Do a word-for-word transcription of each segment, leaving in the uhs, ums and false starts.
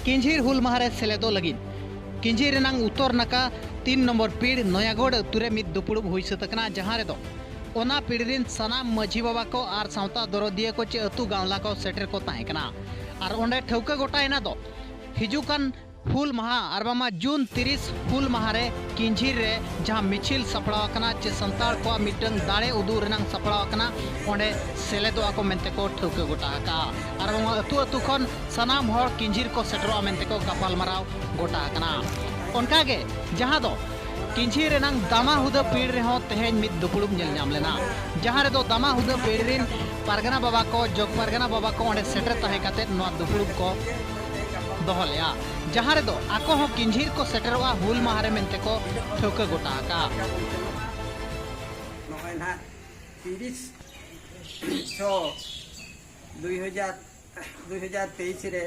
ᱠᱤᱧᱡᱷᱤᱨ ᱦᱩᱞ ᱢᱟᱦᱟ ᱨᱮ ᱥᱮᱞᱮᱫᱚᱜ ᱞᱟᱹᱜᱤᱫ ᱠᱤᱧᱡᱷᱤᱨ ᱨᱮᱱᱟᱝ ᱩᱛᱛᱚᱨ ᱱᱟᱠᱷᱟ ᱛᱤᱱ ᱱᱚᱢᱵᱚᱨ ᱯᱤᱲ ᱱᱚᱭᱟᱜᱚᱲ ᱟᱹᱛᱩ ᱨᱮ ᱢᱤᱫ ᱫᱩᱯᱲᱩᱵ ᱦᱩᱭ ᱥᱟᱹᱛ ᱟᱠᱟᱱᱟ, ᱡᱟᱦᱟᱸ ᱨᱮᱫᱚ ᱚᱱᱟ ᱯᱤᱲ ᱨᱤᱱ ᱥᱟᱱᱟᱢ ᱢᱟᱹᱡᱷᱤ ᱵᱟᱵᱟ ᱠᱚ ᱟᱨ ᱥᱟᱶᱛᱟ ᱫᱚᱨᱚᱫᱤᱭᱟᱹ ᱠᱚ ᱪᱮ ᱟᱹᱛᱩ ᱜᱟᱶᱞᱟ ᱠᱚ ᱥᱮᱴᱮᱨ ᱠᱚ ᱛᱟᱦᱮᱸ ᱠᱟᱱᱟ᱾ ᱟᱨ ᱚᱸᱰᱮ ᱴᱷᱟᱹᱣᱠᱟᱹ ᱜᱚᱴᱟᱭᱮᱱᱟ ᱫᱚ ᱦᱤᱡᱩᱜ ᱠᱟᱱ ᱦᱩᱞ ᱢᱟᱦᱟ ᱟᱨ ᱵᱟᱝᱢᱟ ᱡᱩᱱ ᱛᱤᱨᱤᱥ ᱦᱩᱞ ᱢᱟᱦᱟ ᱨᱮ ᱠᱤᱧᱡᱷᱤᱨ ᱨᱮ ᱡᱟᱦᱟᱸ ᱢᱤᱪᱷᱤᱞ ᱥᱟᱯᱲᱟᱣ ᱟᱠᱟᱱᱟ ᱪᱮ ᱥᱟᱱᱛᱟᱲ ᱠᱚᱣᱟᱜ ᱢᱤᱫᱴᱟᱝ ᱫᱟᱲᱮ ᱩᱫᱩᱜ ᱨᱮᱱᱟᱜ ᱥᱟᱯᱲᱟᱣ ᱟᱠᱟᱱᱟ, ᱚᱸᱰᱮ ᱥᱮᱞᱮᱫᱚᱜᱼᱟ ᱠᱚ ᱢᱮᱱᱛᱮ ᱠᱚ ᱴᱷᱟᱹᱣᱠᱟᱹ ᱜᱚᱴᱟ ᱟᱠᱟᱫᱼᱟ᱾ ᱟᱨ ᱵᱟᱝᱢᱟ ᱟᱹᱛᱩ ᱟᱹᱛᱩ ᱠᱷᱚᱱ ᱥᱟᱱᱟᱢ ᱦᱚᱲ ᱠᱤᱧᱡᱷᱤᱨ ᱠᱚ ᱥᱮᱴᱮᱨᱚᱜᱼᱟ ᱢᱮᱱᱛᱮ ᱠᱚ ᱜᱟᱯᱟᱞᱢᱟᱨᱟᱣ ᱜᱚᱴᱟ ᱟᱠᱟᱱᱟ᱾ ᱚᱱᱠᱟᱜᱮ ᱡᱟᱦᱟᱸ ᱫᱚ ᱠᱤᱧᱡᱷᱤᱨ ᱨᱮᱱᱟᱝ ᱫᱟᱢᱟ ᱦᱩᱫᱟᱹ ᱯᱤᱲ ᱨᱮᱦᱚᱸ ᱛᱮᱦᱮᱧ ᱢᱤᱫ ᱫᱩᱯᱲᱩᱵ ᱧᱮᱞ ᱧᱟᱢ ᱞᱮᱱᱟ, ᱡᱟᱦᱟᱸ ᱨᱮᱫᱚ ᱫᱟᱢᱟ ᱦᱩᱫᱟᱹ ᱯᱤᱲ ᱨᱤᱱ ᱯᱟᱨᱜᱟᱱᱟ ᱵᱟᱵᱟ ᱠᱚ, ᱡᱚᱜᱽ ᱯᱟᱨᱜᱟᱱᱟ ᱵᱟᱵᱟ ᱠᱚ ᱚᱸᱰᱮ ᱥᱮᱴᱮᱨ ᱛᱟᱦᱮᱸ ᱠᱟᱛᱮ ᱱᱚᱣᱟ ᱫᱩᱯᱲᱩᱵ ᱠᱚ ᱫᱚᱦᱚ ᱞᱮᱫᱼᱟ, ᱡᱟᱦᱟᱸ ᱨᱮᱫᱚ ᱟᱠᱚ ᱦᱚᱸ ᱠᱤᱧᱡᱷᱤᱨ ᱠᱚ ᱥᱮᱴᱮᱨᱚᱜᱼᱟ ᱦᱩᱞ ᱢᱟᱦᱟ ᱨᱮ ᱢᱮᱱᱛᱮ ᱠᱚ ᱴᱷᱟᱹᱣᱠᱟᱹ ᱜᱚᱴᱟ ᱟᱠᱟᱫᱼᱟ᱾ ᱱᱚᱜᱼᱚᱭ ᱱᱟᱦᱟᱜ ᱛᱤᱨᱤᱥ ᱪᱷᱚ ᱫᱩᱭ ᱦᱟᱡᱟᱨ ᱫᱩᱭ ᱦᱟᱡᱟᱨ ᱛᱮᱭᱤᱥ ᱨᱮ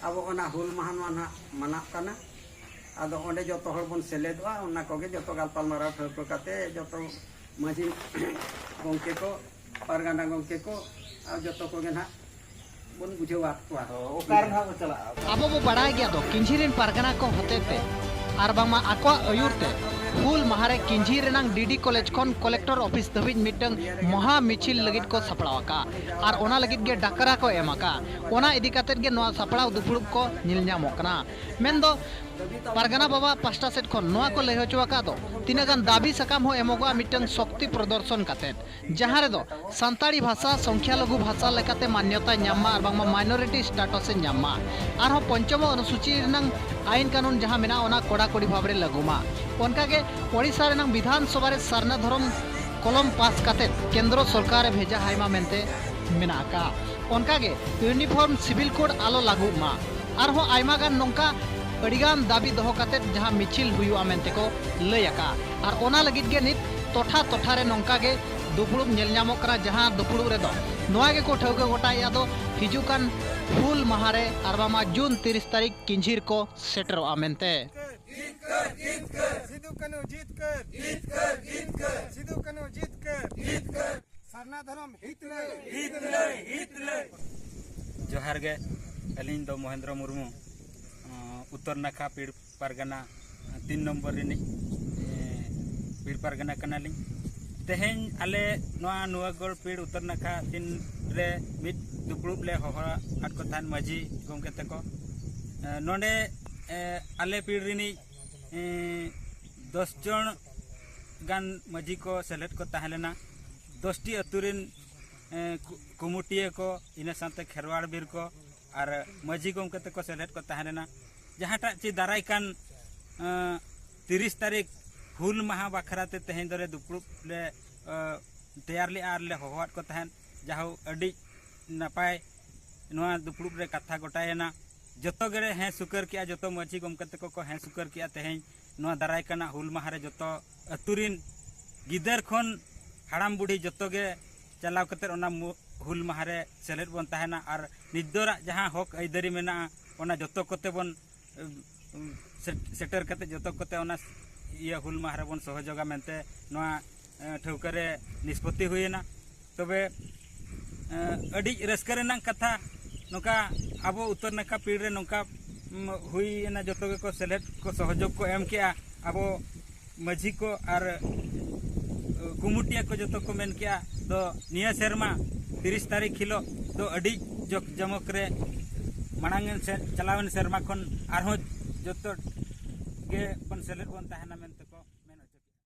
ᱟᱵᱚ ᱚᱱᱟ ᱦᱩᱞ ᱢᱟᱦᱟ ᱱᱚᱣᱟ ᱱᱟᱦᱟᱜ ᱢᱟᱱᱟᱜ ᱠᱟᱱᱟ᱾ ᱟᱫᱚ ᱚᱸᱰᱮ ᱡᱚᱛᱚ ᱦᱚᱲ ᱵᱚᱱ ᱥᱮᱞᱮᱫᱚᱜᱼᱟ, ᱚᱱᱟ ᱠᱚᱜᱮ ᱡᱚᱛᱚ ᱜᱟᱞᱯᱟᱞᱢᱟᱨᱟᱣ ᱴᱷᱟᱹᱣᱠᱟᱹ ᱠᱟᱛᱮ ᱡᱚᱛᱚ ᱢᱟᱹᱡᱷᱤ ᱜᱚᱢᱠᱮ ᱠᱚ, ᱯᱟᱨᱜᱟᱱᱟ ᱜᱚᱢᱠᱮ ᱠᱚ ᱟᱨ ᱡᱚᱛᱚ ᱠᱚᱜᱮ ᱱᱟᱦᱟᱜ ᱵᱚᱱ ᱵᱩᱡᱷᱟᱹᱣᱟᱫ ᱠᱚᱣᱟ᱾ ᱚᱠᱟ ᱨᱮ ᱱᱟᱦᱟᱜ ᱵᱚᱱ ᱪᱟᱞᱟᱜᱼᱟ? ᱟᱵᱚ ᱵᱚ ᱵᱟᱲᱟᱭ ᱜᱮᱭᱟ ᱫᱚ ᱠᱤᱧᱡᱷᱤᱨ ᱨᱤᱱ ᱯᱟᱨᱜᱟᱱᱟ ᱠᱚ ᱦᱚᱛᱮ ᱛᱮ ᱟᱨ ᱵᱟᱝᱢᱟ ᱟᱠᱚᱣᱟᱜ ᱟᱹᱭᱩᱨ ᱛᱮ ᱦᱩᱞ ᱢᱟᱦᱟ ᱨᱮ ᱠᱤᱧᱡᱷᱤᱨ ᱨᱮᱱᱟᱝ ᱰᱤᱰᱤ ᱠᱚᱞᱮᱡᱽ ᱠᱷᱚᱱ ᱠᱚᱞᱮᱠᱴᱚᱨ ᱚᱯᱷᱤᱥ ᱫᱷᱟᱹᱵᱤᱡ ᱢᱤᱫᱴᱟᱝ ᱢᱚᱦᱟ ᱢᱤᱪᱷᱤᱞ ᱞᱟᱹᱜᱤᱫ ᱠᱚ ᱥᱟᱯᱲᱟᱣ ᱟᱠᱟᱫᱼᱟ ᱟᱨ ᱚᱱᱟ ᱞᱟᱹᱜᱤᱫ ᱜᱮ ᱰᱟᱠᱨᱟ ᱠᱚ ᱮᱢ ᱟᱠᱟᱫᱼᱟ᱾ ᱚᱱᱟ ᱤᱫᱤ ᱠᱟᱛᱮᱫ ᱜᱮ ᱱᱚᱣᱟ ᱥᱟᱯᱲᱟᱣ ᱫᱩᱯᱲᱩᱵ ᱠᱚ ᱧᱮᱞ ᱧᱟᱢᱚᱜ ᱠᱟᱱᱟ᱾ ᱢᱮᱱᱫᱚ ᱯᱟᱨᱜᱟᱱᱟ ᱵᱟᱵᱟ ᱯᱟᱥᱴᱟ ᱥᱮᱫ ᱠᱷᱚᱱ ᱱᱚᱣᱟ ᱠᱚ ᱞᱟᱹᱭ ᱦᱚᱪᱚ ᱟᱠᱟᱫ ᱫᱚ ᱛᱤᱱᱟᱹᱜ ᱜᱟᱱ ᱫᱟᱹᱵᱤ ᱥᱟᱠᱟᱢ ᱦᱚᱸ ᱮᱢᱚᱜᱚᱜᱼᱟ ᱢᱤᱫᱴᱟᱝ ᱥᱚᱠᱛᱤ ᱯᱨᱚᱫᱚᱨᱥᱚᱱ ᱠᱟᱛᱮᱫ, ᱡᱟᱦᱟᱸ ᱨᱮᱫᱚ ᱥᱟᱱᱛᱟᱲᱤ ᱵᱷᱟᱥᱟ ᱥᱚᱝᱠᱷᱭᱟ ᱞᱚᱜᱷᱩ ᱵᱷᱟᱥᱟ ᱞᱮᱠᱟᱛᱮ ᱢᱟᱱᱭᱚᱛᱟᱭ ᱧᱟᱢ ᱢᱟ ᱟᱨ ᱵᱟᱝᱢᱟ ᱢᱟᱭᱱᱚᱨᱤᱴᱤ ᱥᱴᱟᱴᱟᱥ ᱮ ᱧᱟᱢ ᱢᱟ᱾ ᱟᱨᱦᱚᱸ ᱯᱚᱧᱪᱚᱢ ᱚᱱᱩᱥᱩᱪᱤ ᱨᱮᱱᱟᱝ ᱟᱭᱤᱱ ᱠᱟᱹᱱᱩᱱ ᱡᱟᱦᱟᱸ ᱢᱮᱱᱟᱜᱼᱟ ᱚᱱᱟ ᱠᱚᱲᱟᱠᱚᱲᱤ ᱵᱷᱟᱵᱽ ᱨᱮ ᱞᱟᱹᱜᱩ ᱢᱟ᱾ ᱚᱱᱠᱟᱜᱮ ᱳᱰᱤᱥᱟ ᱨᱮᱱᱟᱝ ᱵᱤᱫᱷᱟᱱ ᱥᱚᱵᱷᱟ ᱨᱮ ᱥᱟᱨᱱᱟ ᱫᱷᱚᱨᱚᱢ ᱠᱚᱞᱚᱢ ᱯᱟᱥ ᱠᱟᱛᱮᱫ ᱠᱮᱱᱫᱨᱚ ᱥᱚᱨᱠᱟᱨ ᱮ ᱵᱷᱮᱡᱟ ᱦᱟᱭ ᱢᱟ ᱢᱮᱱᱛᱮ ᱢᱮᱱᱟᱜ ᱟᱠᱟᱫᱼᱟ᱾ ᱚᱱᱠᱟᱜᱮ ᱤᱭᱩᱱᱤᱯᱷᱚᱨᱢ ᱥᱤᱵᱤᱞ ᱠᱳᱰ ᱟᱞᱚ ᱞᱟᱹᱜᱩᱜ ᱢᱟ᱾ ᱟᱨᱦᱚᱸ ᱟᱭᱢᱟ ᱜᱟᱱ ᱱᱚᱝᱠᱟ ᱟᱹᱰᱤᱜᱟᱱ ᱫᱟᱹᱵᱤ ᱫᱚᱦᱚ ᱠᱟᱛᱮᱫ ᱡᱟᱦᱟᱸ ᱢᱤᱪᱷᱤᱞ ᱦᱩᱭᱩᱜᱼᱟ ᱢᱮᱱᱛᱮ ᱠᱚ ᱞᱟᱹᱭ ᱟᱠᱟᱫᱼᱟ᱾ ᱟᱨ ᱚᱱᱟ ᱞᱟᱹᱜᱤᱫ ᱜᱮ ᱱᱤᱛ ᱴᱚᱴᱷᱟ ᱴᱚᱴᱷᱟ ᱨᱮ ᱱᱚᱝᱠᱟ ᱜᱮ ᱫᱩᱯᱲᱩᱵ ᱧᱮᱞ ᱧᱟᱢᱚᱜ ᱠᱟᱱᱟ, ᱡᱟᱦᱟᱸ ᱫᱩᱯᱲᱩᱵ ᱨᱮᱫᱚ ᱱᱚᱣᱟ ᱜᱮᱠᱚ ᱴᱷᱟᱹᱣᱠᱟᱹ ᱜᱚᱴᱟᱭᱮᱫᱼᱟ ᱫᱚ ᱦᱤᱡᱩᱜ ᱠᱟᱱ ᱦᱩᱞ ᱢᱟᱦᱟ ᱨᱮ ᱟᱨ ᱵᱟᱝᱢᱟ ᱡᱩᱱ ᱛᱤᱨᱤᱥ ᱛᱟᱹᱨᱤᱠᱷ ᱠᱤᱧᱡᱷᱤᱨ ᱠᱚ ᱥᱮᱴᱮᱨᱚᱜᱼᱟ ᱢᱮᱱᱛᱮ᱾ ᱥᱤᱫᱩ ᱠᱟᱹᱱᱦᱩ ᱡᱤᱛᱠᱟᱹᱨ᱾ ᱥᱤᱫᱩ ᱠᱟᱹᱱᱦᱩ ᱡᱤᱛᱠᱟᱹᱨ᱾ ᱥᱟᱨᱱᱟ ᱫᱷᱚᱨᱚᱢ ᱦᱤᱛ ᱞᱟᱹᱜᱤᱫ᱾ ᱡᱚᱦᱟᱨ ᱜᱮ, ᱟᱹᱞᱤᱧ ᱫᱚ ᱢᱚᱦᱮᱱᱫᱨᱚ ᱢᱩᱨᱢᱩ᱾ ᱩᱛᱛᱚᱨ ᱱᱟᱠᱷᱟ ᱯᱤᱲ ᱯᱟᱨᱜᱟᱱᱟ ᱛᱤᱱ ᱱᱚᱢᱵᱚᱨ ᱨᱤᱱᱤᱡ ᱯᱤᱲ ᱯᱟᱨᱜᱟᱱᱟ ᱠᱟᱱᱟᱞᱤᱧ᱾ ᱛᱮᱦᱮᱧ ᱟᱞᱮ ᱱᱚᱣᱟ ᱱᱩᱣᱟᱜᱚᱲ ᱯᱤᱲ ᱩᱛᱛᱚᱨ ᱱᱟᱠᱷᱟ ᱛᱤᱱ ᱨᱮ ᱢᱤᱫ ᱫᱩᱯᱲᱩᱵ ᱞᱮ ᱦᱚᱦᱚ ᱟᱫ ᱠᱚ ᱛᱟᱦᱮᱱ ᱢᱟᱹᱡᱷᱤ ᱜᱚᱢᱠᱮ ᱛᱟᱠᱚ᱾ ᱱᱚᱰᱮ ᱟᱞᱮ ᱯᱤᱲ ᱨᱤᱱᱤᱡ ᱫᱚᱥ ᱡᱚᱱ ᱜᱟᱱ ᱢᱟᱹᱡᱷᱤ ᱠᱚ ᱥᱮᱞᱮᱫ ᱠᱚ ᱛᱟᱦᱮᱸ ᱞᱮᱱᱟ᱾ ᱫᱚᱥᱴᱤ ᱟᱹᱛᱩ ᱨᱤᱱ ᱠᱩᱢᱩᱴᱤᱭᱟᱹ ᱠᱚ, ᱤᱱᱟᱹ ᱥᱟᱶᱛᱮ ᱠᱷᱮᱨᱣᱟᱲ ᱵᱤᱨ ᱠᱚ ᱟᱨ ᱢᱟᱹᱡᱷᱤ ᱜᱚᱢᱠᱮ ᱛᱮᱠᱚ ᱥᱮᱞᱮᱫ ᱠᱚ ᱛᱟᱦᱮᱸ ᱞᱮᱱᱟ᱾ ᱡᱟᱦᱟᱸᱴᱟᱜ ᱪᱮ ᱫᱟᱨᱟᱭ ᱠᱟᱱ ᱛᱤᱨᱤᱥ ᱛᱟᱹᱨᱤᱠᱷ ᱦᱩᱞ ᱢᱟᱦᱟ ᱵᱟᱠᱷᱨᱟ ᱛᱮ ᱛᱮᱦᱮᱧ ᱫᱚᱞᱮ ᱫᱩᱯᱲᱩᱵ ᱞᱮ ᱛᱮᱭᱟᱨ ᱞᱮᱫᱼᱟ ᱟᱨ ᱞᱮ ᱦᱚᱦᱚᱣᱟᱫ ᱠᱚ ᱛᱟᱦᱮᱸᱫ᱾ ᱡᱟᱦᱳ, ᱟᱹᱰᱤ ᱱᱟᱯᱟᱭ ᱱᱚᱣᱟ ᱫᱩᱯᱲᱩᱵ ᱨᱮ ᱠᱟᱛᱷᱟ ᱜᱚᱴᱟᱭᱮᱱᱟ᱾ ᱡᱚᱛᱚ ᱜᱮᱞᱮ ᱦᱮᱸ ᱥᱩᱠᱟᱹᱨ ᱠᱮᱜᱼᱟ, ᱡᱚᱛᱚ ᱢᱟᱹᱡᱷᱤ ᱜᱚᱢᱠᱮ ᱛᱟᱠᱚ ᱠᱚ ᱦᱮᱸ ᱥᱩᱠᱟᱹᱨ ᱠᱮᱜᱼᱟ᱾ ᱛᱮᱦᱮᱧ ᱱᱚᱣᱟ ᱫᱟᱨᱟᱭ ᱠᱟᱱᱟ ᱦᱩᱞ ᱢᱟᱦᱟ ᱨᱮ ᱡᱚᱛᱚ ᱟᱹᱛᱩ ᱨᱤᱱ ᱜᱤᱫᱟᱹᱨ ᱠᱷᱚᱱ ᱦᱟᱲᱟᱢ ᱵᱩᱰᱷᱤ ᱡᱚᱛᱚ ᱜᱮ ᱪᱟᱞᱟᱣ ᱠᱟᱛᱮ ᱚᱱᱟ ᱦᱩᱞ ᱢᱟᱦᱟ ᱨᱮ ᱥᱮᱞᱮᱫ ᱵᱚᱱ ᱛᱟᱦᱮᱱᱟ ᱟᱨ ᱱᱤᱡᱮᱨᱟᱜ ᱡᱟᱦᱟᱸ ᱦᱚᱠ ᱟᱹᱭᱫᱟᱹᱨᱤ ᱢᱮᱱᱟᱜᱼᱟ, ᱚᱱᱟ ᱡᱚᱛᱚ ᱠᱚᱛᱮ ᱵᱚᱱ ᱥᱮᱴᱮᱨ ᱠᱟᱛᱮ ᱡᱚᱛᱚ ᱠᱚᱛᱮ ᱚᱱᱟ ᱤᱭᱟᱹ ᱦᱩᱞ ᱢᱟᱦᱟ ᱨᱮᱵᱚᱱ ᱥᱚᱦᱚᱡᱳᱜᱟ ᱢᱮᱱᱛᱮ ᱱᱚᱣᱟ ᱴᱷᱟᱹᱣᱠᱟᱹ ᱨᱮ ᱱᱤᱥᱯᱚᱛᱤ ᱦᱩᱭᱮᱱᱟ᱾ ᱛᱚᱵᱮ ᱟᱹᱰᱤ ᱨᱟᱹᱥᱠᱟᱹ ᱨᱮᱱᱟᱜ ᱠᱟᱛᱷᱟ, ᱱᱚᱝᱠᱟ ᱟᱵᱚ ᱩᱛᱛᱚᱨ ᱱᱟᱠᱷᱟ ᱯᱤᱲ ᱨᱮ ᱱᱚᱝᱠᱟ ᱦᱩᱭᱮᱱᱟ, ᱡᱚᱛᱚ ᱜᱮᱠᱚ ᱥᱮᱞᱮᱫ ᱠᱚ ᱥᱚᱦᱚᱡᱳᱜᱽ ᱠᱚ ᱮᱢ ᱠᱮᱜᱼᱟ ᱟᱵᱚ ᱢᱟᱹᱡᱷᱤ ᱠᱚ ᱟᱨ ᱠᱩᱢᱩᱴᱤᱭᱟᱹ ᱠᱚ ᱡᱚᱛᱚ ᱠᱚ ᱢᱮᱱ ᱠᱮᱜᱼᱟ ᱫᱚ ᱱᱤᱭᱟᱹ ᱥᱮᱨᱢᱟ ᱛᱤᱨᱤᱥ ᱛᱟᱹᱨᱤᱠᱷ ᱦᱤᱞᱳᱜ ᱫᱚ ᱟᱹᱰᱤ ᱡᱚᱠ ᱡᱚᱢᱚᱠ ᱨᱮ ᱢᱟᱲᱟᱝ ᱮᱱ ᱥᱮ ᱪᱟᱞᱟᱣᱮᱱ ᱥᱮᱨᱢᱟ ᱠᱷᱚᱱ ᱟᱨᱦᱚᱸ ᱡᱚᱛᱚ ᱜᱮ ᱵᱚᱱ ᱥᱮᱞᱮᱫ ᱵᱚᱱ ᱛᱟᱦᱮᱱᱟ ᱢᱮᱱᱛᱮ ᱠᱚ